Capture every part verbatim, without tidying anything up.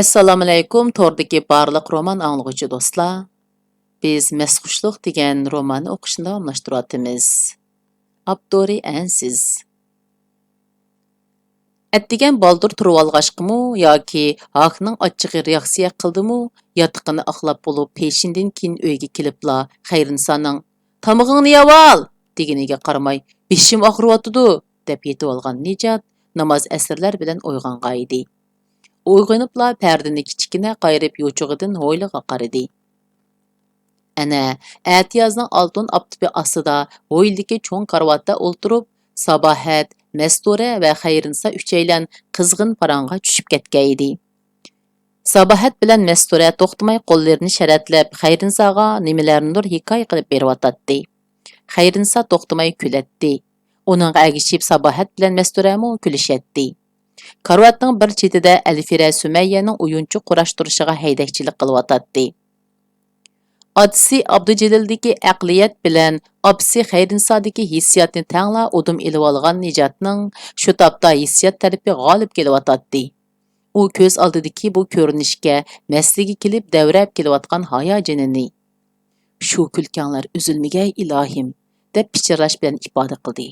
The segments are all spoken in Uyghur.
ئەسسالامۇئەلەيكۇم، توردىكى بارلىق رومان ئاڭلىغۇچى دوستلار. بىز مەستخۇشلۇق دېگەن روماننى ئوقۇشنى داۋاملاشتۇرۇۋاتىمىز. ئاپتورى ئەنسىز. ئەتىگەن بالدۇر تۇرۇۋالغاچقىمۇ ياكى ھاكنىڭ ئاچچىقى رېئاكسىيە قىلدىمۇ، ياتىقىنى ئاقلاپ بولۇپ، پېشىندىن كېيىن ئۆيگە كېلىپلا خەيرىنىسانىڭ «تامىقىڭنى يەۋال!» دېگىنىگە قارىماي، «بېشىم ئاغرىۋاتىدۇ» دەپ يېتىۋالغان نىجات ناماز ئەسىرلەر بىلەن ئويغانغانىدى. ئويغىنىپلا پەردىنى كىچىككىنە قايرىپ يوچۇقىدىن ھويلىغا قارىدى. ئەنە، ئەتىيازنىڭ ئالتۇن ئاپتىپى ئاستىدا ھويلىدىكى چوڭ كارىۋاتتا ئولتۇرۇپ، ساباھەت، مەستۇرە ۋە خەيرىنىسا ئۈچەيلەن قىزغىن پاراڭغا چۈشۈپ كەتكەن ئىدى. ساباھەت بىلەن مەستۇرە توختىماي قوللىرىنى شەرەتلەپ، خەيرىنىساغا نېمىلەرنىدۇر ھېكايە قىلىپ بېرىۋاتاتتى. خەيرىنىسا توختىماي كۈلەتتى. ئۇنىڭغا ئەگىشىپ ساباھەت بىلەن مەستۇرەمۇ كۈلۈشەتتى. كارىۋاتنىڭ بىر چېتىدە ئەلفىرە سۈمەييەنىڭ ئويۇنچۇق قۇراشتۇرۇشىغا ھەيدەكچىلىك قىلىۋاتاتتى. ئاتىسى ئابدۇجېلىلدىكى ئەقلىيەت بىلەن ئاپىسى خەيرىنىسادىكى ھېسسىياتنى تەڭلا ئۇدۇم ئېلىۋالغان نىجاتنىڭ شۇ تاپتا ھېسسىيات تەرىپى غالىب كېلىۋاتاتتى. ئۇ كۆز ئالدىدىكى بۇ كۆرۈنۈشكە مەستلىكى كېلىپ دەۋرەپ كېلىۋاتقان ھاياجىنىنى، «شۇ كۈلكەڭلار ئۈزۈلمىگەي، ئىلاھىم!» دەپ پىچىرلاش بىلەن ئىپادە قىلدى.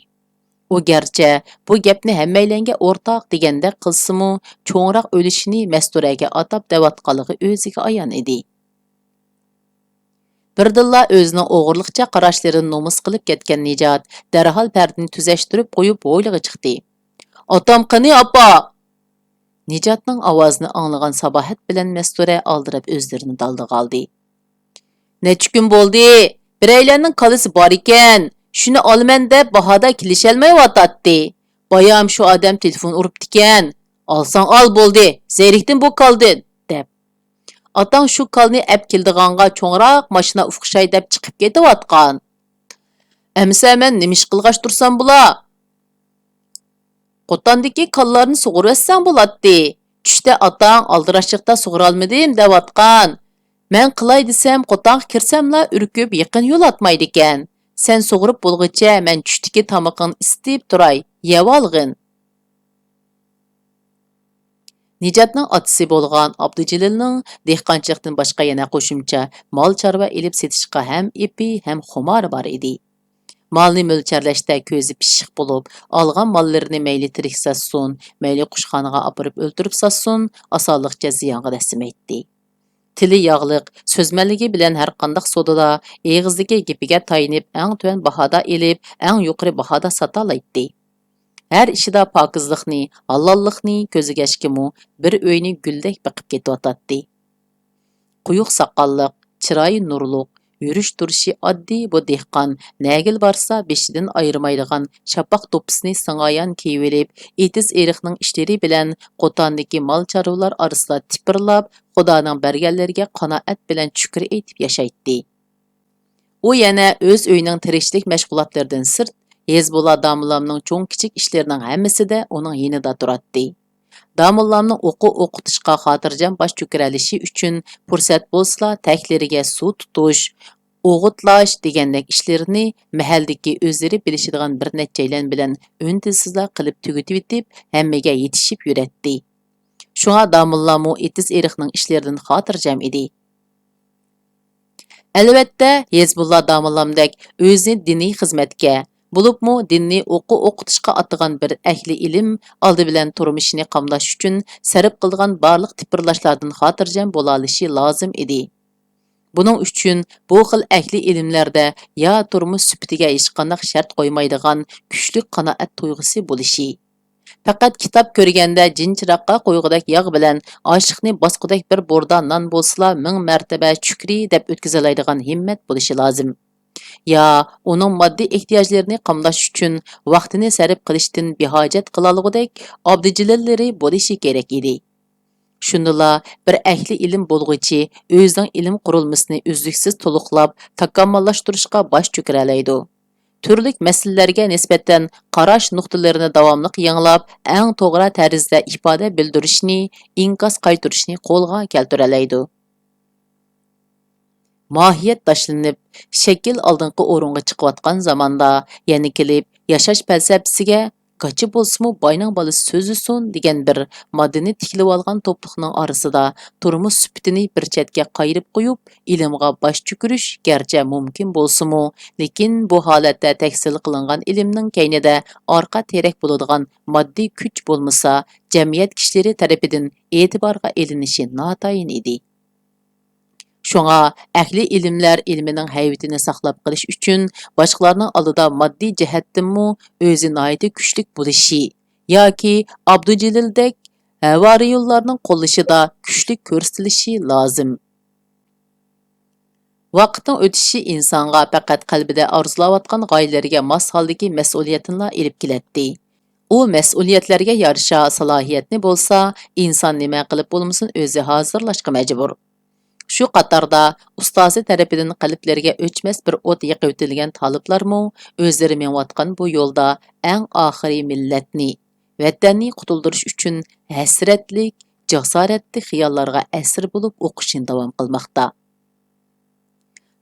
ئۇ گەرچە بۇ گەپنى ھەممەيلەنگە ئورتاق دېگەندەك قىلسىمۇ، چوڭراق ئۈلۈشىنى مەستۇرەگە ئاتاپ دەۋاتقانلىقى ئۆزىگە ئايان ئىدى. بىردىنلا ئۆزىنىڭ ئوغرىلىقچە قاراشلىرىنى نومۇس قىلىپ كەتكەن نىجات دەرھال پەردىنى تۈزەشتۈرۈپ قويۇپ ھويلىغا چىقتى. «ئاتام قېنى، ئاپا؟» نىجاتنىڭ ئاۋازىنى ئاڭلىغان ساباھەت بىلەن مەستۇرە ئالدىراپ ئۆزلىرىنى دالدىغا ئالدى. «نەچچە كۈن بولدى، بىرەيلەننىڭ كالىسى بار ئىكەن، شۇنى ئالىمەن دەپ باھادا كېلىشەلمەيۋاتاتتى. بايام شۇ ئادەم تېلېفون ئۇرۇپتىكەن، ئالساڭ ئال بولدى، زېرىكتىم بۇ كالىدىن» دەپ. «ئاتاڭ شۇ كالىنى ئەپ كېلىدىغانغا چوڭراق ماشىنا ئوخشاي دەپ چىقىپ كېتىۋاتقان.» «ئەمىسە مەن نېمە ئىش قىلغاچ تۇرسام بولا؟» «قوتاندىكى كالىلارنى سۇغۇرۇۋەتسەڭ بولاتتى. چۈشتە ئاتاڭ ئالدىراشچىلىقتا سۇغۇرالمىدىم دەۋاتقان. مەن قىلاي دېسەم، قوتانغا كىرسەملا ئۈركۈپ يېقىن يولاتمايدىكەن. سەن سۇغۇرۇپ بولغۇچە مەن چۈشتىكى تامىقىڭنى ئىسىتىپ تۇراي، يەۋالغىن.» نىجاتنىڭ ئاتىسى بولغان ئابدۇجېلىلنىڭ دېھقانچىلىقتىن باشقا يەنە قوشۇمچە مال-چارۋا ئېلىپ سېتىشقا ھەم ئېپى، ھەم خۇمارى بار ئىدى. مالنى مۆلچەرلەشتە كۆزى پىششىق بولۇپ، ئالغان ماللىرىنى مەيلى تىرىك ساتسۇن، مەيلى قۇشخانىغا ئاپىرىپ ئۆلتۈرۈپ ساتسۇن، ئاسانلىقچە زىيانغا دەسسىمەيتتى. تىلى ياغلىق، سۆزمەنلىكى بىلەن ھەرقانداق سودىدا ئېغىزدىكى گېپىگە تايىنىپ، ئەڭ تۆۋەن باھادا ئېلىپ، ئەڭ يۇقىرى باھادا ساتالايتتى. ھەر ئىشىدا پاكىزلىقنى، ھالاللىقنى كۆزلىگەچكىمۇ، بىر ئۆينى گۈلدەك بېقىپ كېتىۋاتاتتى. قويۇق ساقاللىق، چىرايى نۇرلۇق، يۈرۈش-تۇرۇشى ئاددىي بۇ دېھقان نەگىلا بارسا بېشىدىن ئايرىمايدىغان شاپاق دوپپىسىنى سىڭايان كىيىۋېلىپ، ئېتىز-ئېرىقنىڭ ئىشلىرى بىلەن قوتاندىكى مال-چارۋىلار ئارىسىدا تىپىرلاپ، خۇدانىڭ بەرگەنلىرىگە قانائەت بىلەن شۈكۈر ئېيتىپ ياشايتتى. ئۇ يەنە ئۆز ئۆيىنىڭ تىرىكچىلىك مەشغۇلاتلىرىدىن سىرت، ھېزبۇللا داموللامنىڭ چوڭ-كىچىك ئىشلىرىنىڭ ھەممىسىدە ئۇنىڭ يېنىدا تۇراتتى. داموللامنى ئوقۇ ئوقۇتۇشقا خاتىرجەم باش چۆكۈرەلىشى ئۈچۈن پۇرسەت بولسىلا تەكلىرىگە سۇ تۇتۇش، ئوغۇتلاش دېگەندەك ئىشلىرىنى مەھەللىدىكى ئۆزلىرى بىلىشىدىغان بىر نەچچەيلەن بىلەن ئۈن-تىنسىزلا قىلىپ تۈگىتىۋېتىپ، ھەممىگە يېتىشىپ يۈرەتتى. شۇڭا داموللامۇ ئېتىز-ئېرىقنىڭ ئىشلىرىدىن خاتىرجەم ئىدى. ئەلۋەتتە، ھېزبۇللا داموللامدەك ئۆزىنى دىنىي خىزمەتكە، بولۇپمۇ دىننى ئوقۇ ئوقۇتۇشقا ئاتىغان بىر ئەھلى ئىلىم ئالدى بىلەن تۇرمۇشىنى قامداش ئۈچۈن سەرپ قىلىدىغان بارلىق تىپىرلاشلاردىن خاتىرجەم بولالىشى لازىم ئىدى. بۇنىڭ ئۈچۈن بۇ خىل ئەھلى ئىلىملەردە يا تۇرمۇش سۈپىتىگە ھېچقانداق شەرت قويمايدىغان كۈچلۈك قانائەت تۇيغۇسى بولۇشى، پەقەت كىتاب كۆرگەندە جىنچىراغقا قويغۇدەك ياغ بىلەن ئاشىقنى باسقۇدەك بىر بۇردا نان بولسىلا مىڭ مەرتەبە شۈكرى دەپ ئۆتكۈزەلەيدىغان ھىممەت بولۇشى لازىم. يا ئۇنىڭ ماددىي ئېھتىياجلىرىنى قامداش ئۈچۈن ۋاقتىنى سەرپ قىلىشتىن بىھاجەت قىلالىغۇدەك ئابدۇجېلىللىرى بولۇشى كېرەك ئىدى. شۇندىلا بىر ئەھلى ئىلىم بولغۇچى ئۆزىنىڭ ئىلىم قۇرۇلمىسىنى ئۈزلۈكسىز تولۇقلاپ، تاكامۇللاشتۇرۇشقا باش چۆكۈرەلەيدۇ. تۈرلۈك مەسىلىلەرگە نىسبەتەن قاراش نۇقتىلىرىنى داۋاملىق يېڭىلاپ، ئەڭ توغرا تەرزدە ئىپادە بىلدۈرۈشنى، ئىنكاس قايتۇرۇشنى قولغا كەلتۈرەلەيدۇ. ماھىيەت تاشلىنىپ، شەكىل ئالدىنقى ئورۇنغا چىقىۋاتقان زاماندا يەنە كېلىپ ياشاش پەلسەپىسىگە گاچا بولسىمۇ باينىڭ بالىسى سۆزلىسۇن» دېگەن بىر ماددىنى تىكلىۋالغان توپلۇقنىڭ ئارىسىدا تۇرمۇش سۈپىتىنى بىر چەتكە قايرىپ قويۇپ، ئىلىمغا باش چۆكۈرۈش گەرچە مۇمكىن بولسىمۇ، لېكىن بۇ ھالەتتە تەھسىل قىلىنغان ئىلىمنىڭ كەينىدە ئارقا تىرەك بولىدىغان ماددىي كۈچ بولمىسا، جەمئىيەت كىشىلىرى تەرىپىدىن ئېتىبارغا ئېلىنىشى ناتايىن ئىدى. شۇڭا ئەھلى ئىلىملەر ئىلمىنىڭ ھەيۋىتىنى ساقلاپ قېلىش ئۈچۈن باشقىلارنىڭ ئالدىدا ماددىي جەھەتتىنمۇ ئۆزى ناھايىتى كۈچلۈك بولۇشى ياكى ئابدۇجېلىلدەك ھەۋارىيۇنلارنىڭ قوللىشىدا كۈچلۈك كۆرسىتىلىشى لازىم. ۋاقىتنىڭ ئۆتۈشى ئىنسانغا پەقەت قەلبىدە ئارزۇلاۋاتقان غايىلىرىگە ماس ھالدىكى مەسئۇلىيەتنىلا ئېلىپ كېلەتتى. ئۇ مەسئۇلىيەتلەرگە يارىشا سالاھىيەتنى بولسا ئىنسان نېمە قىلىپ بولمىسۇن ئۆزى ھازىرلاشقا مەجبۇر. شۇ قاتاردا ئۇستازى تەرىپىدىن قەلبلىرىگە ئۆچمەس بىر ئوت يېقىۋېتىلگەن تالىپلارمۇ ئۆزلىرى مېڭىۋاتقان بۇ يولدا ئەڭ ئاخىرى مىللەتنى، ۋەتەننى قۇتۇلدۇرۇش ئۈچۈن ھەسرەتلىك، جاسارەتلىك خىياللارغا ئەسىر بولۇپ ئوقۇشىنى داۋام قىلماقتا.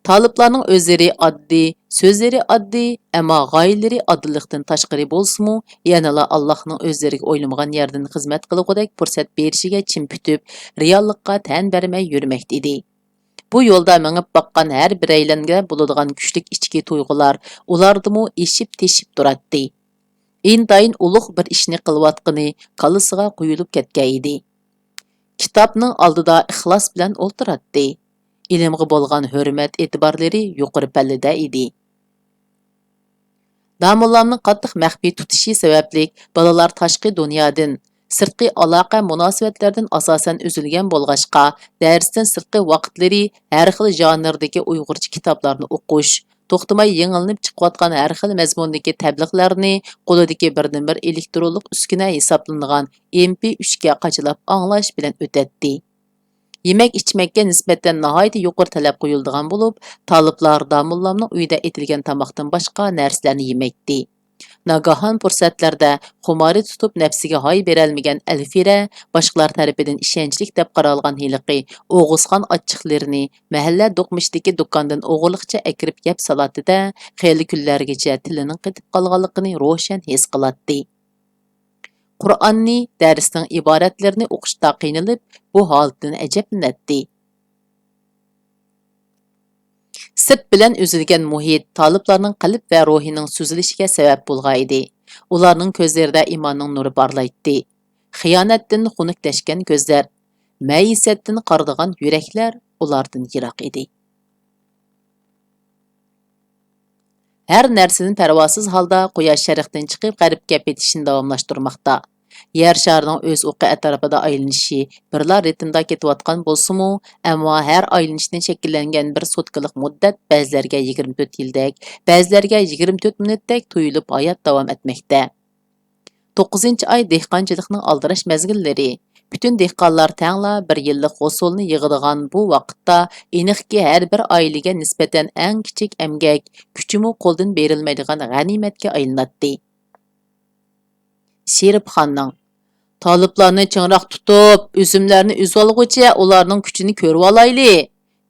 تالىپلارنىڭ ئۆزلىرى ئاددىي، سۆزلىرى ئاددىي، ئەمما غايىلىرى ئاددىيلىقتىن تاشقىرى بولسىمۇ، يەنىلا ئاللاھنىڭ ئۆزلىرىگە ئويلىمىغان يەردىن خىزمەت قىلغۇدەك پۇرسەت بېرىشىگە چىم پۈتۈپ، رېئاللىققا تەن بەرمەي يۈرمەكتە ئىدى. بۇ يولدا مېڭىپ باققان ھەر بىرەيلەنگە بولىدىغان كۈچلۈك ئىچكى تۇيغۇلار ئۇلاردىمۇ ئېشىپ تېشىپ تۇراتتى. ئىنتايىن ئۇلۇغ بىر ئىشنى قىلىۋاتقىنى كاللىسىغا قويۇلۇپ كەتكەن ئىدى. كىتابنىڭ ئالدىدا ئىخلاس بىلەن ئولتۇراتتى. ئىلىمغا بولغان ھۆرمەت ئېتىبارلىرى يۇقىرى پەللىدە ئىدى. داموللامنىڭ قاتتىق مەخپىي تۇتۇشى سەۋەبلىك بالىلار تاشقى دۇنيادىن، سىرتقى ئالاقە مۇناسىۋەتلەردىن ئاساسەن ئۈزۈلگەن بولغاچقا، دەرستىن سىرتقى ۋاقىتلىرى ھەر خىل ژانىردىكى ئۇيغۇرچە كىتابلارنى ئوقۇش، توختىماي يېڭىلىنىپ چىقىۋاتقان ھەر خىل مەزمۇندىكى تەبلىغلەرنى قولىدىكى بىردىنبىر ئېلېكترونلۇق ئۈسكۈنە ھېسابلىنىدىغان ئېم پى ئۈچكە قاچىلاپ ئاڭلاش بىلەن ئۆتەتتى. يېمەك-ئىچمەككە نىسبەتەن ناھايىتى يۇقىرى تەلەپ قويۇلىدىغان بولۇپ، تالىپلار داموللامنىڭ ئۆيىدە ئېتىلگەن تاماقتىن باشقا نەرسىلەرنى يېمەيتتى. ناگاھان پۇرسەتلەردە خۇمارى تۇتۇپ نەپسىگە ھاي بېرەلمىگەن ئەلفىرە باشقىلار تەرىپىدىن ئىشەنچلىك دەپ قارالغان ھېلىقى ئوغۇزخان ئاچچىقلىرىنى مەھەللە دوقمۇشىدىكى دۇكاندىن ئوغرىلىقچە ئەكىرىپ يەپ سالاتتى-دە، خېلى كۈنلەرگىچە تىلىنىڭ قېتىپ قالغانلىقىنى روشەن ھېس قىلاتتى. قۇرئاننى، دەرسنىڭ ئىبارەتلىرىنى ئوقۇشتا قىينىلىپ، بۇ ھالىتىدىن ئەجەبلىنەتتى. سىرت بىلەن ئۈزۈلگەن مۇھىت تالىپلارنىڭ قەلب ۋە روھىنىڭ سۈزۈلۈشىگە سەۋەب بولغان ئىدى. ئۇلارنىڭ كۆزلىرىدە ئىماننىڭ نۇرى پارلايتتى. خىيانەتتىن خۇنۈكلەشكەن كۆزلەر، مەيىسەتتىن قارىدىغان يۈرەكلەر ئۇلاردىن يىراق ئىدى. ھەر نەرسىدىن پەرۋاسىز ھالدا قۇياش شەرقتىن چىقىپ غەربكە پېتىشىنى داۋاملاشتۇرماقتا. يەر شارىنىڭ ئۆز ئوقى ئەتراپىدا ئايلىنىشى بىرلا رىتىمدا كېتىۋاتقان بولسىمۇ، ئەمما ھەر ئايلىنىشتىن شەكىللەنگەن بىر سوتكىلىق مۇددەت بەزىلەرگە يىگىرمە تۆت يىلدەك، بەزىلەرگە يىگىرمە تۆت مىنۇتتەك تۇيۇلۇپ ھايات داۋام ئەتمەكتە. توققۇزىنچى ئاي دېھقانچىلىقنىڭ ئالدىراش مەزگىللىرى. پۈتۈن دېھقانلار تەڭلا بىر يىللىق ھوسۇلنى يىغىدىغان بۇ ۋاقىتتا، ئېنىقكى ھەر بىر ئائىلىگە نىسبەتەن ئەڭ كىچىك ئەمگەك كۈچىمۇ قولدىن بېرىلمەيدىغان غەنىيمەتكە ئايلىناتتى. شېرىپخاننىڭ، «تالىپلارنى چىڭراق تۇتۇپ، ئۈزۈملەرنى ئۈزۈۋالغۇچە ئۇلارنىڭ كۈچىنى كۆرۈۋالايلى»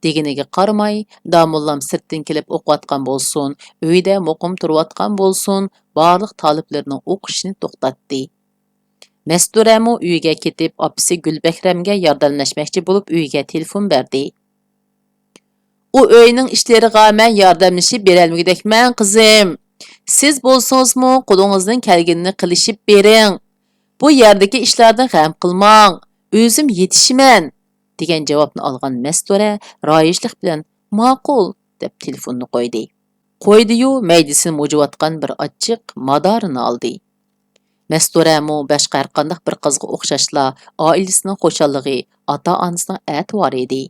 دېگىنىگە قارىماي، داموللام سىرتتىن كېلىپ ئوقۇۋاتقان بولسۇن، ئۆيدە مۇقىم تۇرۇۋاتقان بولسۇن، بارلىق تالىپلىرىنىڭ ئوقۇشىنى توختاتتى. مەستۇرەمۇ ئۆيىگە كېتىپ، ئاپىسى گۈلبەھرەمگە ياردەملەشمەكچى بولۇپ ئۆيىگە تېلېفون بەردى. «ئۇ ئۆينىڭ ئىشلىرىغا مەن ياردەملىشىپ بېرەلمىگۈدەكمەن، قىزىم. سىز بولسىڭىزمۇ قولىڭىزدىن كەلگىنىنى قىلىشىپ بېرىڭ. بۇ يەردىكى ئىشلاردىن غەم قىلماڭ، ئۆزۈم يېتىشىمەن» دېگەن جاۋابنى ئالغان مەستۇرە رايىشلىق بىلەن «ماقۇل» دەپ تېلېفوننى قويدى. قويدىيۇ، مەيدىسىنى مۇجۇۋاتقان بىر ئاچچىق مادارىنى ئالدى. مەستۇرەمۇ باشقا ھەرقانداق بىر قىزغا ئوخشاشلا ئائىلىسىنىڭ خۇشاللىقى، ئاتا-ئانىسىنىڭ ئەتىۋارى ئىدى.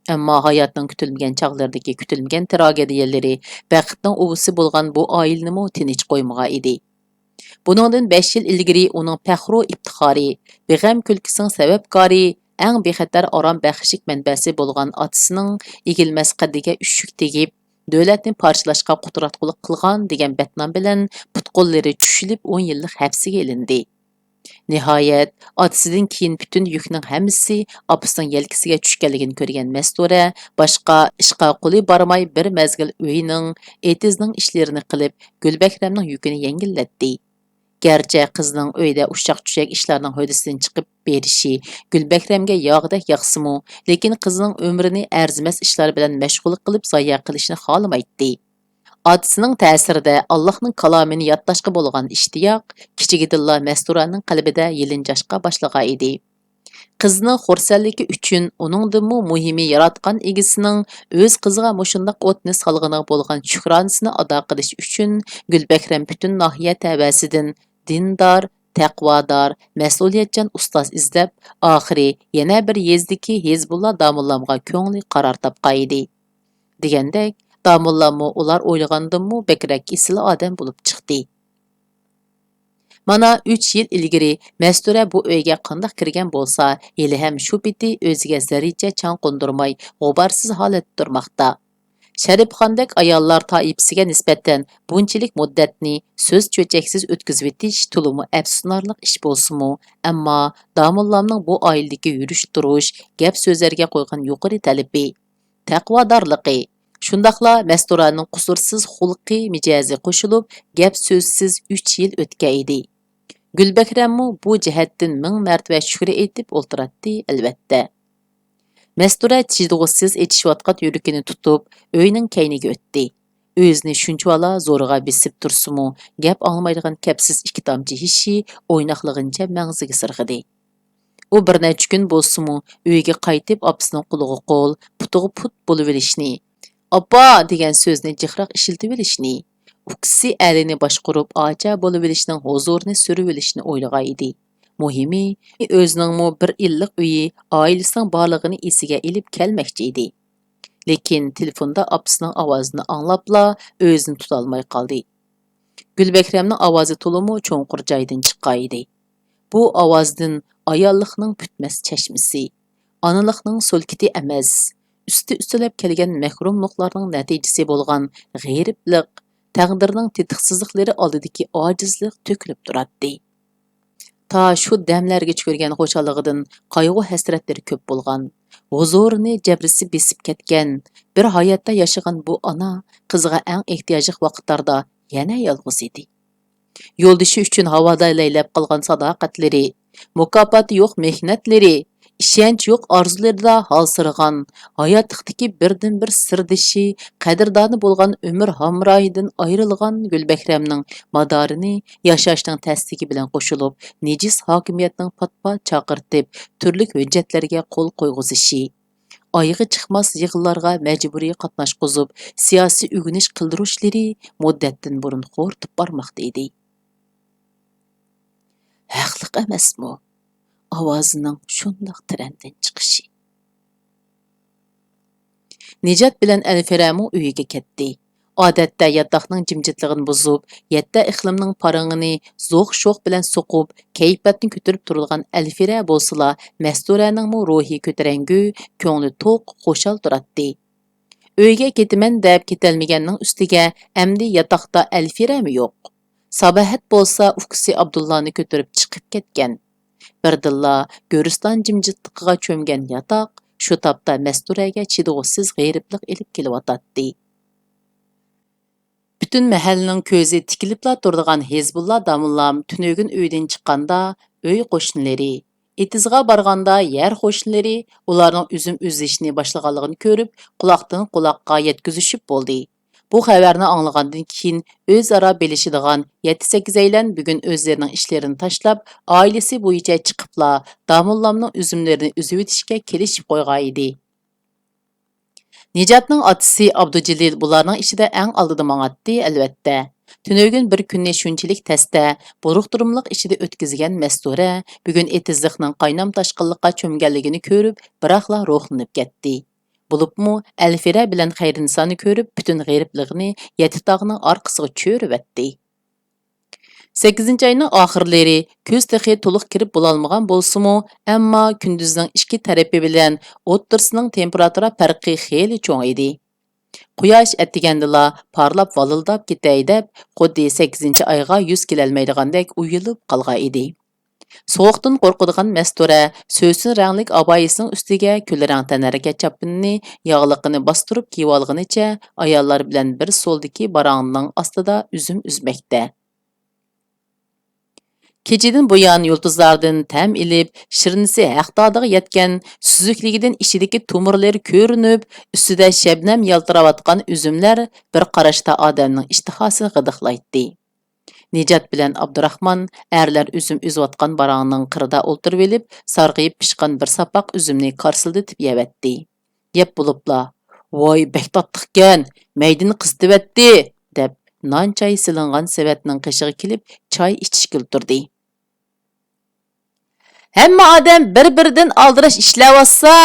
ئەمما ھاياتنىڭ كۈتۈلمىگەن چاغلىرىدىكى كۈتۈلمىگەن تراگېدىيەلىرى بەختنىڭ ئۇۋىسى بولغان بۇ ئائىلىنىمۇ تىنچ قويمىغان ئىدى. بۇنىڭدىن بەش يىل ئىلگىرى ئۇنىڭ پەخرۇ ئىپتىخارى، بىغەم كۈلكىسىنىڭ سەۋەبكارى، ئەڭ بىخەتەر ئارام بەخشلىك مەنبەسى بولغان ئاتىسىنىڭ ئېگىلمەس قەددىگە ئۈششۈك تېگىپ، دۆلەتنى پارچىلاشقا قۇتراتقۇلۇق قىلغان دېگەن بەتنام بىلەن پۇت-قوللىرى چۈشۈلۈپ ئون يىللىق ھەپسىگە ئېلىندى. نىھايەت، ئاتىسىدىن كېيىن پۈتۈن يۈكنىڭ ھەممىسى ئاپىسىنىڭ يەلكىسىگە چۈشكەنلىكىنى كۆرگەن مەستۇرە باشقا ئىشقا قولى بارماي بىر مەزگىل ئۆينىڭ، ئېتىزنىڭ ئىشلىرىنى قىلىپ، گۈلبەھرەمنىڭ يۈكىنى يەڭگىللەتتى. گەرچە قىزنىڭ ئۆيدە ئۇششاق-چۈششەك ئىشلارنىڭ ھۆددىسىدىن چىقىپ بېرىشى گۈلبەھرەمگە ياغدەك ياقسىمۇ، لېكىن قىزنىڭ ئۆمرىنى ئەرزىمەس ئىشلار بىلەن مەشغۇل قىلىپ زايە قىلىشنى خالىمايتتى. ئاتىسىنىڭ تەسىرىدە ئاللاھنىڭ كالامىنى يادلاشقا بولغان ئىشتىياق كىچىكىدىنلا مەستۇرانىڭ قەلبىدە يېلىنجاشقا باشلىغانىدى. قىزنىڭ خۇرسەنلىكى ئۈچۈن، ئۇنىڭدىنمۇ مۇھىمى ياراتقان ئىگىسىنىڭ ئۆز قىزىغا مۇشۇنداق ئوتنى سالغىنىغا بولغان شۈكرانىسىنى ئادا قىلىش ئۈچۈن، گۈلبەھرەم پۈتۈن ناھىيە تەۋەسىدىن دىندار، تەقۋادار، مەسئۇلىيەتچان ئۇستاز ئىزدەپ، ئاخىرى يەنە بىر يېزىدىكى ھېزبۇللا داموللامغا كۆڭلى قارار تاپقانىدى. دېگەندەك، داموللاممۇ ئۇلار ئويلىغاندىنمۇ بەكرەك ئېسىل ئادەم بولۇپ چىقتى. مانا، ئۈچ يىل ئىلگىرى مەستۇرە بۇ ئۆيگە قانداق كىرگەن بولسا، ھېلىھەم شۇ پېتى ئۆزىگە زەررىچە چاڭ قوندۇرماي، غۇبارسىز ھالەتتە تۇرماقتا. شەرىپخاندەك ئاياللار تائىپىسىگە نىسبەتەن بۇنچىلىك مۇددەتنى سۆز-چۆچەكسىز ئۆتكۈزۈۋېتىش تولىمۇ ئەپسۇسلىنارلىق ئىش بولسىمۇ، ئەمما داموللامنىڭ بۇ ئائىلىدىكى يۈرۈش-تۇرۇش، گەپ-سۆزلەرگە قويغان يۇقىرى تەلىپى، تەقۋادارلىقى، شۇنداقلا مەستۇرانىڭ قۇسۇرسىز خۇلقى-مىجەزى قوشۇلۇپ، گەپ-سۆزسىز ئۈچ يىل ئۆتكەن ئىدى. گۈلبەھرەممۇ بۇ جەھەتتىن مىڭ مەرتىبە شۈكرى ئېيتىپ ئولتۇراتتى، ئەلۋەتتە. مەستۇرە چىدىغۇسىز ئېچىشىۋاتقان يۈرىكىنى تۇتۇپ، ئۆينىڭ كەينىگە ئۆتتى. ئۆزىنى شۇنچىۋالا زورىغا بېسىپ تۇرسىمۇ، گەپ ئاڭلىمايدىغان كەپسىز ئىككى تامچە ھېشى ئويناقلىغىنىچە مەڭزىگە سىرغىدى. ئۇ بىر نەچچە كۈن بولسىمۇ، ئۆيىگە قايتىپ، ئاپىسىنىڭ قولىغا قول، پۇتىغا پۇت بولۇۋېلىشنى، «ئاپا!» دېگەن سۆزنى جىقراق ئىشلىتىۋېلىشنى، ئۇكىسى ئەلىنى باشقۇرۇپ، ئاچا بولۇۋېلىشنىڭ ھۇزۇرىنى سۈرۈۋېلىشنى ئويلىغانىدى. مۇھىمى، ئۆزىنىڭمۇ بىر ئىللىق ئۆيى، ئائىلىسىنىڭ بارلىقىنى ئېسىگە ئېلىپ كەلمەكچى ئىدى. لېكىن تېلېفوندا ئاپىسىنىڭ ئاۋازىنى ئاڭلاپلا ئۆزىنى تۇتالماي قالدى. گۈلبەھرەمنىڭ ئاۋازى تولىمۇ چوڭقۇر جايدىن چىققانىدى. بۇ ئاۋازدىن ئاياللىقنىڭ پۈتمەس چەشمىسى، ئانىلىقنىڭ سۆلكىتى ئەمەس، ئۈستى-ئۈستىلەپ كەلگەن مەھرۇملۇقلارنىڭ نەتىجىسى بولغان غېرىبلىق، تەقدىرنىڭ تېتىقسىزلىقلىرى ئالدىدىكى ئاجىزلىق تۆكۈلۈپ تۇراتتى. تا شۇ دەملەرگىچە كۆرگەن خۇشاللىقىدىن قايغۇ-ھەسرەتلىرى كۆپ بولغان، ھۇزۇرىنى جەبرىسى بېسىپ كەتكەن، بىر ھاياتتا ياشىغان بۇ ئانا قىزىغا ئەڭ ئېھتىياجلىق ۋاقىتلاردا يەنە يالغۇز ئىدى. يولدىشى ئۈچۈن ھاۋادا لەيلەپ قالغان ساداقەتلىرى، مۇكاپاتى يوق مېھنەتلىرى، ئىشەنچ يوق ئارزۇلىرىدا ھالسىرىغان، ھاياتلىقتىكى بىردىنبىر سىردىشى، قەدىردانى بولغان ئۆمۈر ھەمراھىدىن ئايرىلغان گۈلبەھرەمنىڭ مادارىنى ياشاشنىڭ تەستىكى بىلەن قوشۇلۇپ، نىجىس ھاكىمىيەتنىڭ پات-پات چاقىرتىپ، تۈرلۈك ھۆججەتلەرگە قول قويغۇزۇشى، ئايىغى چىقماس يىغىنلارغا مەجبۇرىي قاتناشقۇزۇپ، سىياسىي ئۆگىنىش قىلدۇرۇشلىرى مۇددەتتىن بۇرۇن خورىتىپ بارماقتا ئىدى. ھەقلىق ئەمەسمۇ؟ ئاۋازىنىڭ شۇنداق تىرەندىن چىقىشى. نىجات بىلەن ئەلفىرەمۇ ئۆيىگە كەتتى. ئادەتتە ياتاقنىڭ جىمجىتلىقىنى بۇزۇپ، يەتتە ئىقلىمنىڭ پارىڭىنى زوق-شوق بىلەن سوقۇپ، كەيپىياتنى كۆتۈرۈپ تۇرىدىغان ئەلفىرە بولسىلا، مەستۇرەنىڭمۇ روھى كۆتۈرەڭگۈ، كۆڭلى توق، خۇشال تۇراتتى. ئۆيگە كېتىمەن دەپ كېتەلمىگەننىڭ ئۈستىگە ئەمدى ياتاقتا ئەلفىرەمۇ يوق. ساباھەت بولسا ئۇكىسى ئابدۇللانى كۆتۈرۈپ چىقىپ كەتكەن. بىردىنلا گۆرىستان جىمجىتلىقىغا چۆمگەن ياتاق شۇ تاپتا مەستۇرەگە چىدىغۇسىز غېرىبلىق ئېلىپ كېلىۋاتاتتى. پۈتۈن مەھەللىنىڭ كۆزى تىكىلىپلا تۇرىدىغان ھېزبۇللا داموللام تۈنۈگۈن ئۆيدىن چىققاندا، ئۆي قوشنىلىرى، ئېتىزغا بارغاندا يەر قوشنىلىرى ئۇلارنىڭ ئۈزۈم ئۈزۈشنى باشلىغانلىقىنى كۆرۈپ، قۇلاقتىن قۇلاققا يەتكۈزۈشۈپ بولدى. بۇ خەۋەرنى ئاڭلىغاندىن كېيىن، ئۆزئارا بىلىشىدىغان يەتتە-سەككىزەيلەن بۈگۈن ئۆزلىرىنىڭ ئىشلىرىنى تاشلاپ، ئائىلىسى بويىچە چىقىپلا، داموللامنىڭ ئۈزۈملىرىنى ئۈزۈۋېتىشكە كېلىشىپ قويغانىدى. نىجاتنىڭ ئاتىسى ئابدۇجېلىل بۇلارنىڭ ئىچىدە ئەڭ ئالدىدا ماڭاتتى، ئەلۋەتتە. تۈنۈگۈن بىر كۈننى شۇنچىلىك تەستە، بۇرۇق-تۇرۇملۇق ئىچىدە ئۆتكۈزگەن مەستۇرە بۈگۈن ئېتىزلىقنىڭ قاينام-تاشقىنلىققا چۆمگەنلىكىنى كۆرۈپ، بىراقلا روھلىنىپ كەتتى. بولۇپمۇ ئەلفىرە بىلەن خەيرىنىسانى كۆرۈپ، پۈتۈن غېرىبلىقىنى يەتتە تاغنىڭ ئارقىسىغا چۆرۈۋەتتى. سەككىزىنچى ئاينىڭ ئاخىرلىرى كۈز تېخى تولۇق كىرىپ بولالمىغان بولسىمۇ، ئەمما كۈندۈزنىڭ ئىككى تەرىپى بىلەن ئوتتۇرىسىنىڭ تېمپېراتۇرا پەرقى خېلى چوڭ ئىدى. قۇياش ئەتىگەندىلا پارلاپ ۋالىلداپ كېتەي دەپ، خۇددى سەككىزىنچى ئايغا يۈز كېلەلمەيدىغاندەك ئۇيىلىپ قالغان ئىدى. سوغۇقتىن قورقىدىغان مەستۇرە سۆسۈن رەڭلىك ئابايىسىنىڭ ئۈستىگە كۈل رەڭ تەنھەرىكەت چاپىنىنى ياغلىقىنى باستۇرۇپ كىيىۋالغىنىچە ئاياللار بىلەن بىر سولدىكى باراڭنىڭ ئاستىدا ئۈزۈم ئۈزمەكتە. كېچىدىن بۇيان يۇلتۇزلاردىن تەم ئېلىپ، شىرنىسى ھەق دادىغا يەتكەن، سۈزۈكلۈكىدىن ئىچىدىكى تومۇرلىرى كۆرۈنۈپ، ئۈستىدە شەبنەم يالتىراۋاتقان ئۈزۈملەر بىر قاراشتا ئادەمنىڭ ئىشتىھاسىنى غىدىقلايتتى. نىجات بىلەن ئابدۇراخمان ئەرلەر ئۈزۈم ئۈزۈۋاتقان باراڭنىڭ قىرىدا ئولتۇرۇۋېلىپ، سارغىيىپ پىشقان بىر ساپاق ئۈزۈمنى كارسىلدىتىپ يەۋەتتى. يەپ بولۇپلا، «ۋاي، بەك تاتلىقكەن، مەيدىنى قىزىتىۋەتتى» دەپ، نان چاي سېلىنغان سېۋەتنىڭ قېشىغا كېلىپ، چاي ئىچىشكىلى تۇردى. «ھەممە ئادەم بىر-بىرىدىن ئالدىراش ئىشلەۋاتسا،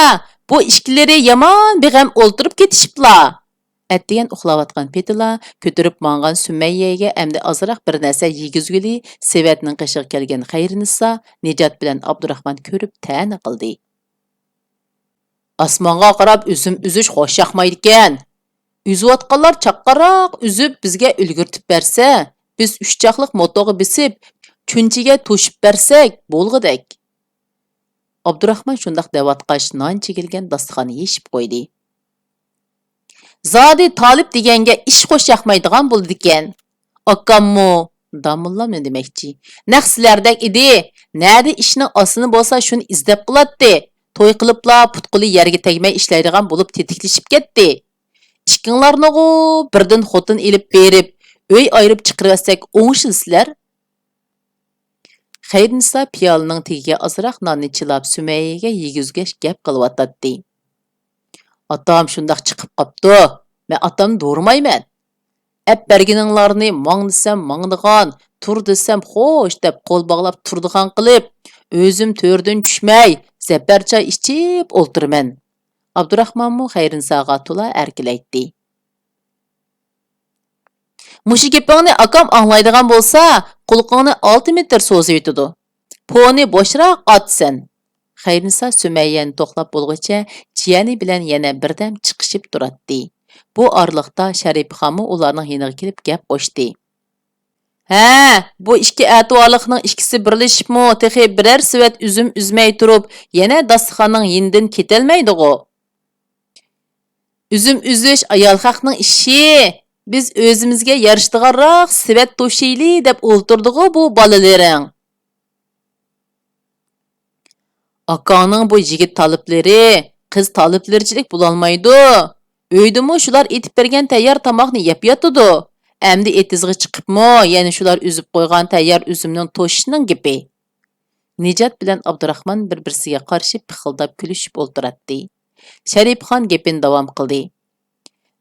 بۇ ئىككىلىرى يامان بىغەم ئولتۇرۇپ كېتىشىپلا.» ئەتىگەن ئۇخلاۋاتقان پېتىلا كۆتۈرۈپ ماڭغان سۈمەييەگە ئەمدى ئازراق بىر نەرسە يېگۈزگىلى سېۋەتنىڭ قېشىغا كەلگەن خەيرىنىسا نىجات بىلەن ئابدۇراخمان كۆرۈپ تەنە قىلدى. «ئاسمانغا قاراپ ئۈزۈم ئۈزۈش خوش ياقمايدىكەن. ئۈزۈۋاتقانلار چاققانراق ئۈزۈپ بىزگە ئۈلگۈرتۈپ بەرسە، بىز ئۈچ چاقلىق موتوغا بېسىپ، چۈنچىگە توشۇپ بەرسەك بولغۇدەك.» ئابدۇراخمان شۇنداق دەۋاتقاچ، نان چىگىلگەن داستىخاننى يېشىپ قويدى. «زادى تالىپ دېگەنگە ئىش خوش ياقمايدىغان بولىدىكەن. ئاكاممۇ»، داموللام نېمە دېمەكچى؟ «نەق سىلەردەك ئىدى. نەدە ئىشنىڭ ئاسىنى بولسا، شۇنى ئىزدەپ قىلاتتى. توي قىلىپلا پۇت-قولى يەرگە تەگمەي ئىشلەيدىغان بولۇپ تېتىكلىشىپ كەتتى. ئىككىڭلارنىغۇ بىردىن خوتۇن ئېلىپ بېرىپ، ئۆي ئايرىپ چىقىرىۋەتسەك ئوڭشىلىسىلەر.» خەيرىنىسا پىيالىنىڭ تېگىگە ئازراق ناننى چىلاپ، سۈمەييەگە يېگۈزگەچ گەپ قىلىۋاتاتتى. «ئاتام شۇنداق چىقىپ قاپتۇ. مەن ئاتامنى دورىمايمەن. ئەپ بەرگىنىڭلارنى ماڭ دېسەم ماڭىدىغان، تۇر دېسەم خوش دەپ قول باغلاپ تۇرىدىغان قىلىپ، ئۆزۈم تۆردىن چۈشمەي، زەپەر چاي ئىچىپ ئولتۇرىمەن.» ئابدۇراخمانمۇ خەيرىنىساغا تولا ئەركىلەيتتى. «مۇشۇ گېپىڭنى ئاكام ئاڭلايدىغان بولسا، قۇلىقىڭنى ئالتە مېتىر سوزۇۋېتىدۇ. پونى بوشراق ئات سەن.» خەيرىنىسا سۈمەييەنى توقلاپ بولغۇچە، جىيەنى بىلەن يەنە بىردەم چىقىشىپ تۇراتتى. بۇ ئارىلىقتا شەرىپخانمۇ ئۇلارنىڭ يېنىغا كېلىپ گەپ قوشتى. «ھە، بۇ ئىككى ئەتىۋارلىقنىڭ ئىككىسى بىرلىشىپمۇ تېخى بىرەر سېۋەت ئۈزۈم ئۈزمەي تۇرۇپ، يەنە داستىخاننىڭ يېنىدىن كېتەلمەيدىغۇ.» «ئۈزۈم ئۈزۈش ئايال خەقنىڭ ئىشى. بىز ئۆزىمىزگە يارىشىدىغانراق سېۋەت توشۇيلى دەپ ئولتۇردىغۇ بۇ بالىلىرىڭ.» «ئاكاڭنىڭ بۇ يىگىت تالىپلىرى، قىز تالىپلىرىچىلىك بولالمايدۇ. ئۆيدىمۇ شۇلار ئېتىپ بەرگەن تەييار تاماقنى يەپ ياتىدۇ. ئەمدى ئېتىزغا چىقىپمۇ يەنە شۇلار ئۈزۈپ قويغان تەييار ئۈزۈمنىڭ توشۇشىنىڭ گېپى.» نىجات بىلەن ئابدۇراخمان بىر-بىرسىگە قارىشىپ پىخىلداپ كۈلۈشۈپ ئولتۇراتتى. شەرىپخان گېپىنى داۋام قىلدى.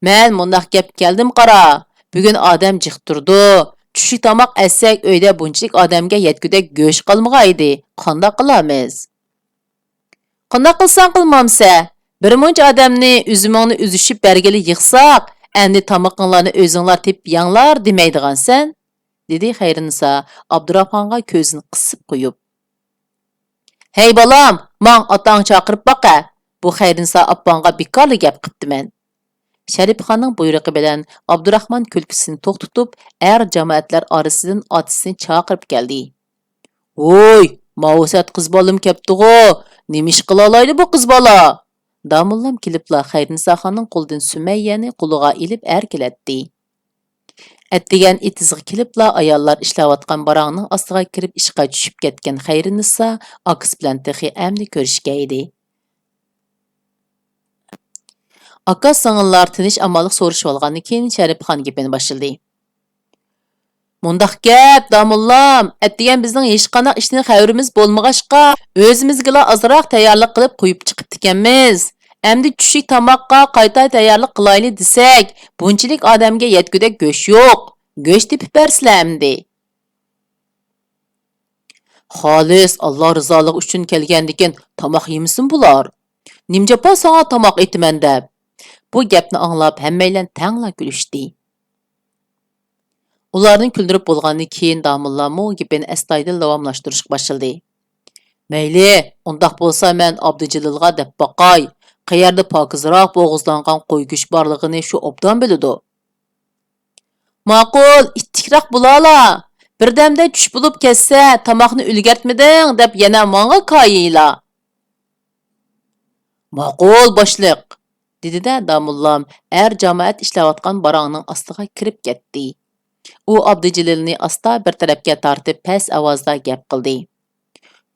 «مەن مۇنداق گەپكە كەلدىم قارا، بۈگۈن ئادەم جىق تۇرىدۇ. چۈشلۈك تاماق ئەتسەك ئۆيدە بۇنچىلىك ئادەمگە يەتكۈدەك گۆش قالمىغايدى. قانداق قىلارمىز؟» «قانداق قىلساڭ قىلمامسە، بىر مۇنچە ئادەمنى ئۈزۈمۈڭنى ئۈزۈشۈپ بەرگىلى يىغساق، ئەمدى تامىقىڭلارنى ئۆزۈڭلار تېپىپ يەڭلار دېمەيدىغانسەن.» دېدى خەيرىنىسا ئابدۇراخمانغا كۆزىنى قىسىپ قويۇپ. «ھەي بالام، ماڭ ئاتاڭ چاقىرىپ باقە، بۇ خەيرىنىسا ئاپاڭغا بىكارلا گەپ قىپتىمەن.» شەرىپخاننىڭ بۇيرۇقى بىلەن ئابدۇراخمان كۈلكىسىنى توختىتىپ، ئەر جامائەتلەر ئارىسىدىن ئاتىسىنى چاقىرىپ كەلدى. «ۋوي، ماۋۇ سەت قىز بالىمۇ كەپتىغۇ، نېمە ئىش قىلالايدۇ بۇ قىز بالا؟» داموللام كېلىپلا خەيرىنىساخاننىڭ قولىدىن سۈمەييەنى قولىغا ئېلىپ ئەركىلەتتى. ئەتىگەن ئېتىزغا كېلىپلا ئاياللار ئىشلەۋاتقان باراڭنىڭ ئاستىغا كىرىپ ئىشقا چۈشۈپ كەتكەن خەيرىنىسا ئاكىسى بىلەن تېخى ئەمدى كۆرۈشكەيدى. ئاكا سىڭىللار تىنچ ئامانلىق سورىشىۋالغاندىن كېيىن شەرىپخان گېپىنى باشلىدى. مۇنداق گەپ، داموللام، ئەتىگەن بىزنىڭ ھېچقانداق ئىشتىن خەۋىرىمىز بولمىغاچقا، ئۆزىمىزگىلا ئازراق تەييارلىق قىلىپ قويۇپ چىقىپتىكەنمىز. ئەمدى چۈشلۈك تاماققا قايتا تەييارلىق قىلايلى دېسەك، بۇنچىلىك ئادەمگە يەتكۈدەك گۆش يوق. گۆش تېپىپ بەرسىلە ئەمدى. خالىس ئاللا رىزالىقى ئۈچۈن كەلگەندىكىن تاماق يېمىسىمۇ بولار. نېمە جاپا ساڭا تاماق ئېتىمەن دەپ. بۇ گەپنى ئاڭلاپ ھەممەيلەن تەڭلا كۈلۈشتى. ئۇلارنى كۈلدۈرۈپ بولغاندىن كېيىن داموللامۇ گېپىنى ئەستايىدىل داۋاملاشتۇرۇشقا باشلىدى. مەيلى، ئۇنداق بولسا مەن ئابدۇجېلىلغا دەپ باقاي، قەيەردە پاكىزراق بوغۇزلانغان قوي گۆشى بارلىقىنى شۇ ئوبدان بىلىدۇ. ماقۇل، ئىتتىكراق بولالا. بىردەمدە چۈش بولۇپ كەتسە، تاماقنى ئۈلگەرتمىدىڭ دەپ يەنە ماڭا كايىلا. ماقۇل، باشلىق، دېدى-دە داموللام ئەر جامائەت ئىشلەۋاتقان باراڭنىڭ ئاستىغا كىرىپ كەتتى. ئۇ ئابدۇجېلىلنى ئاستا بىر تەرەپكە تارتىپ، پەس ئاۋازدا گەپ قىلدى.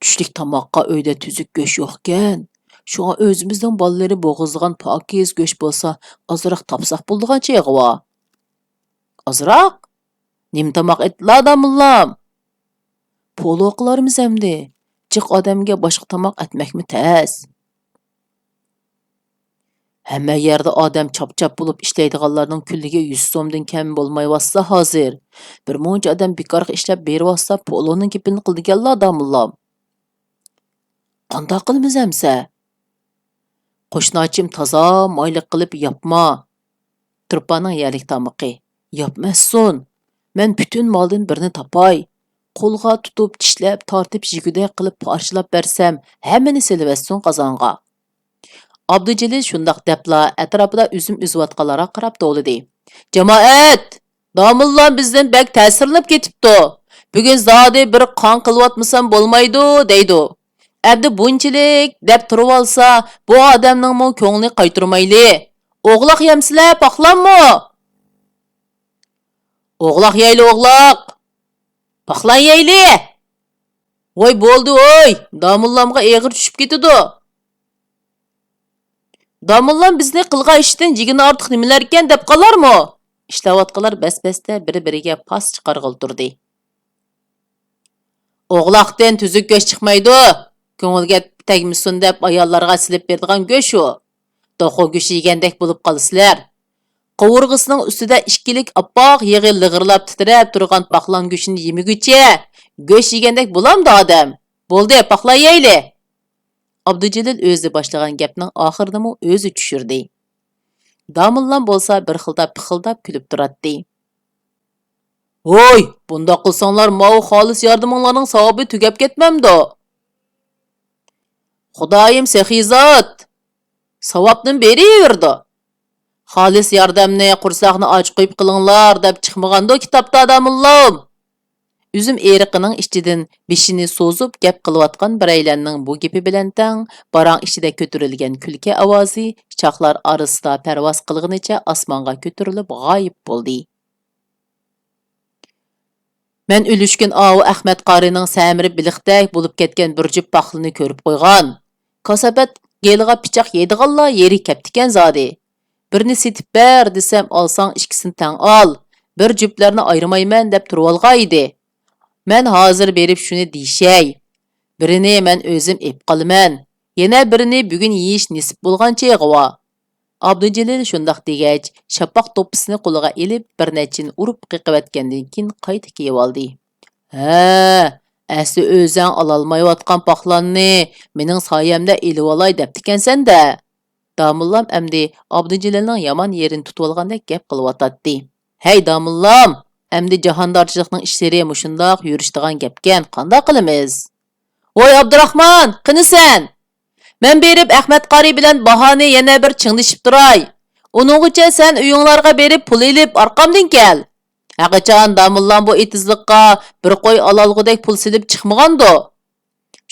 چۈشلۈك تاماققا ئۆيدە تۈزۈك گۆش يوقكەن. شۇڭا ئۆزىمىزنىڭ بالىلىرى بوغۇزلىغان پاكىز گۆش بولسا، ئازراق تاپساق بولىدىغان چېغى بار. ئازراق؟ نېمە تاماق ئېتىلا، داموللام؟ پولۇ قىلارمىز ئەمدى. جىق ئادەمگە باشقا تاماق ئەتمەكمۇ تەس. ھەممە يەردە ئادەم چاپ-چاپ بولۇپ ئىشلەيدىغانلارنىڭ كۈنلۈكى يۈز سومدىن كەم بولمايۋاتسا ھازىر. بىر مۇنچە ئادەم بىكارغا ئىشلەپ بېرىۋاتسا، پولۇنىڭ گېپىنى قىلىدىكەنلا، داموللام. قانداق قىلىمىز ئەمسە؟ قوشناچىم تازا مايلىق قىلىپ ياپما. تۇرپاننىڭ يەرلىك تامىقى. ياپماسسۇن. مەن پۈتۈن مالدىن بىرنى تاپاي. قولغا تۇتۇپ، چىشلەپ، تارتىپ يېگۈدەك قىلىپ پارچىلاپ بەرسەم، ھەممىنى سېلىۋەتسۇن قازانغا. ئابدۇجېلىل شۇنداق دەپلا ئەتراپىدا ئۈزۈم ئۈزۈۋاتقانلارغا قاراپ توۋلىدى. جامائەت! داموللام بىزدىن بەك تەسىرلىنىپ كېتىپتۇ. بۈگۈن زادى بىر قاڭ قىلىۋاتمىسام بولمايدۇ، دەيدۇ. ئەمدى بۇنچىلىك دەپ تۇرۇۋالسا، بۇ ئادەمنىڭمۇ كۆڭلىنى قايتۇرمايلى. ئوغلاق يەمسىلە، پاقلانمۇ؟ ئوغلاق يەيلى، ئوغلاق! پاقلان يەيلى! ۋاي بولدى ۋوي، داموللامغا ئېغىر چۈشۈپ كېتىدۇ. داموللام بىزنى قىلغان ئىشتىن يېگىنى ئارتۇق نېمىلەركەن دەپ قالارمۇ؟ ئىشلەۋاتقانلار بەس-بەستە بىر-بىرىگە پاس چىقارغىلى تۇردى. ئوغلاقتىن تۈزۈك گۆش چىقمايدۇ. كۆڭۈلگە تەگمىسۇن دەپ ئاياللارغا سېلىپ بېرىدىغان گۆش ئۇ. توخۇ گۆشى يېگەندەك بولۇپ قالىسىلەر. قوۋۇرغىسىنىڭ ئۈستىدە ئىككىلىك ئاپئاق يېغى لىغىرلاپ تىترەپ تۇرغان پاقلان گۆشىنى يېمىگۈچە گۆش يېگەندەك بولامدۇ ئادەم؟ بولدى، پاقلان يەيلى! ئابدۇجېلىل ئۆزى باشلىغان گەپنىڭ ئاخىرىنىمۇ ئۆزى چۈشۈردى. داموللام بولسا بىر خىلدا پىخىلداپ كۈلۈپ تۇراتتى. ھوي، بۇنداق قىلساڭلار ماۋۇ خالىس ياردىمىڭلارنىڭ ساۋابى تۈگەپ كەتمەمدۇ؟ خۇدايىم سېخىي زات! ساۋابتىن بېرىۋېرىدۇ. خالىس ياردەمنى قورساقنى ئاچ قويۇپ قىلىڭلار دەپ چىقمىغاندۇ كىتابتا، داموللام. ئۈزۈم ئېرىقىنىڭ ئىچىدىن بېشىنى سوزۇپ گەپ قىلىۋاتقان بىرەيلەننىڭ بۇ گېپى بىلەن تەڭ باراڭ ئىچىدە كۆتۈرۈلگەن كۈلكە ئاۋازى چاقلار ئارىسىدا پەرۋاز قىلغىنىچە ئاسمانغا كۆتۈرۈلۈپ غايىب بولدى. مەن ئۆلۈشكۈن ئاۋۇ ئەخمەت قارىنىڭ سەمرى بېلىقتەك بولۇپ كەتكەن بىر جۈپ پاخلىنى كۆرۈپ قويغان. كاساپەت گېلىغا پىچاق يەيدىغانلا يېرى كەپتىكەن زادى. بىرنى سېتىپ بەر دېسەم، ئالساڭ ئىككىسىنى تەڭ ئال، بىر جۈپلەرنى ئايرىمايمەن دەپ تۇرۇۋالغان ئىدى. مەن ھازىر بېرىپ شۇنى دېيىشەي. بىرىنى مەن ئۆزۈم ئېپ قالىمەن. يەنە بىرىنى بۈگۈن يېيىش نېسىپ بولغان چېغىۋا. ئابدۇجېلىل شۇنداق دېگەچ، شاپاق دوپپىسىنى قولىغا ئېلىپ، بىر نەچچىنى ئۇرۇپ قېقىۋەتكەندىن كېيىن قايتا كىيىۋالدى. ھە، ئەسلى ئۆزەڭ ئالالمايۋاتقان پاخلاننى مېنىڭ سايەمدە ئېلىۋالاي دەپتىكەنسەن-دە. داموللام ئەمدى ئابدۇجېلىلنىڭ يامان يېرىنى تۇتۇۋالغاندەك گەپ قىلىۋاتاتتى. ھەي، داموللام، ئەمدى جاھاندارچىلىقنىڭ ئىشلىرى مۇشۇنداق يۈرۈشىدىغان گەپكەن، قانداق قىلىمىز؟ ۋاي ئابدۇراخمان، قېنى سەن؟ مەن بېرىپ ئەخمەت قارى بىلەن باھانى يەنە بىر چىڭدىشىپ تۇراي. ئۇنىڭغىچە سەن ئۆيۈڭلارغا بېرىپ پۇل ئېلىپ ئارقامدىن كەل. ھەقىچان داموللام بۇ ئېتىزلىققا بىر قوي ئالالىغۇدەك پۇل سېلىپ چىقمىغاندۇ؟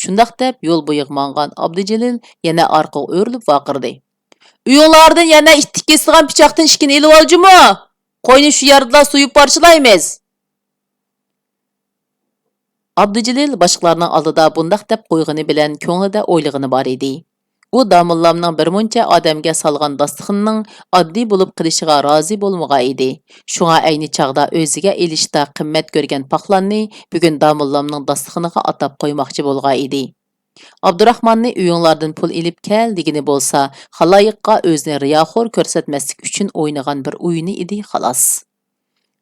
شۇنداق دەپ يول بويىغا ماڭغان ئابدۇجېلىل يەنە ئارقىغا ئۆرۈلۈپ ۋارقىرىدى. ئۆيۈڭلاردىن يەنە ئىتتىك كېسىدىغان پىچاقتىن ئىككىنى ئېلىۋالجىمۇ؟ قوينى شۇ يەردىلا سويۇپ پارچىلايمىز. ئابدۇجېلىل باشقىلارنىڭ ئالدىدا بۇنداق دەپ قويغىنى بىلەن كۆڭلىدە ئويلىغىنى بار ئىدى. ئۇ داموللامنىڭ بىر مۇنچە ئادەمگە سالغان داستىخىنىنىڭ ئاددىي بولۇپ قېلىشىغا رازى بولمىغان ئىدى. شۇڭا ئەينى چاغدا ئۆزىگە ئېلىشتا قىممەت كۆرگەن پاخلاننى بۈگۈن داموللامنىڭ داستىخىنىغا ئاتاپ قويماقچى بولغان ئىدى. ئابدۇراخماننى ئۆيۈڭلاردىن پۇل ئېلىپ كەل دېگىنى بولسا، خالايىققا ئۆزىنى رىياخور كۆرسەتمەسلىك ئۈچۈن ئوينىغان بىر ئويۇنى ئىدى، خالاس.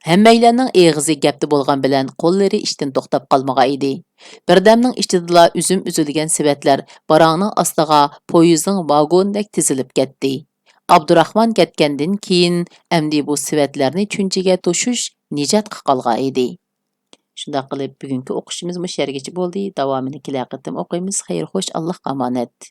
ھەممەيلەننىڭ ئېغىزى گەپتە بولغان بىلەن قوللىرى ئىشتىن توختاپ قالمىغان ئىدى. بىردەمنىڭ ئىچىدىلا ئۈزۈم ئۈزۈلگەن سېۋەتلەر باراڭنىڭ ئاستىغا پويىزنىڭ ۋاگونىدەك تىزىلىپ كەتتى. ئابدۇراخمان كەتكەندىن كېيىن ئەمدى بۇ سېۋەتلەرنى چۈنچىگە توشۇش نىجاتقا قالغان ئىدى. شۇنداق قىلىپ، بۈگۈنكى ئوقۇشىمىز مۇشۇ يەرگىچە بولدى. داۋامىنى كېلەر قېتىم ئوقۇيمىز. خەير، خوش، ئاللاھقا ئامانەت.